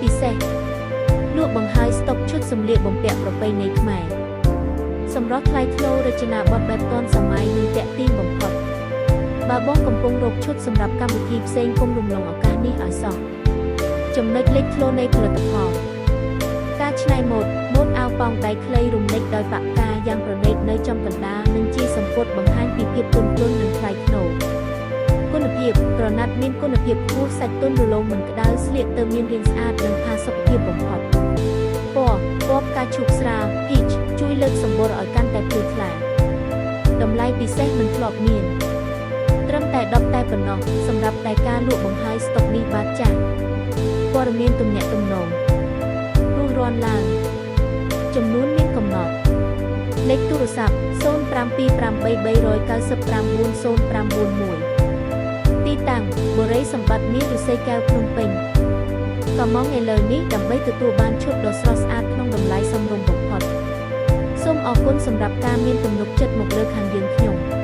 ពិសេសលក់បង្ហើយស្តុកឈុតសម្លៀកបំពាក់ប្រពៃណីខ្មែរសម្រស់ថ្លៃថ្នូររចនាបថបែបទាន់សម័យនិងទាក់ទាញបំផុតបើបងកំពុងរកឈុតសម្រាប់កម្មវិធីផ្សេងកុំរំលងឱកាសនេះឲ្យសោះចំណុចលេចធ្លោនៃផលិតផលការច្នៃម៉ូដម៉ូដអាវប៉ោងដៃខ្លីរំលេចដោយប៉ាក់កាយ៉ាងប្រណីតនៅចំកណ្ដាលនិងជាសម្ពុតបង្ហាញពីភាពទន់ភ្លន់និងថ្លៃថ្នូរគុណភាពក្រណាត់មានគុណភាពខ្ពស់សាច់ទន់រលោងមិនក្តៅស្លៀកទៅមានរាងស្អាតនិងផាសុកភាពបំផុតពណ៌ពណ៌ផ្កាឈូកស្រាល peach ជួយលើកសម្បុរឲ្យកាន់តែភ្លឺថ្លាតម្លៃពិសេសមិនធ្លាប់មាន ត្រឹមតែ10តែប៉ុណ្ណោះសម្រាប់តែការលក់បង្ហើយស្តុកនេះបាទចាស់ព័ត៌មានទំនាក់ទំនងរួសរាន់ឡើងចំនួនមានកំណត់លេខទូរស័ព្ទ078 395 0541ទីតាំងបុរីសម្បត្តិមានឫស្សីកែវភ្នំពេញកម្មង់ឥឡូវនេះដើម្បីទទួលបានឈុតដ៏ស្រស់ស្អាតក្នុងតម្លៃសមរម្យបំផុតសូមអរគុណសម្រាប់ការមានទំនុកចិត្តមកលើខាងយើងខ្ញុំ។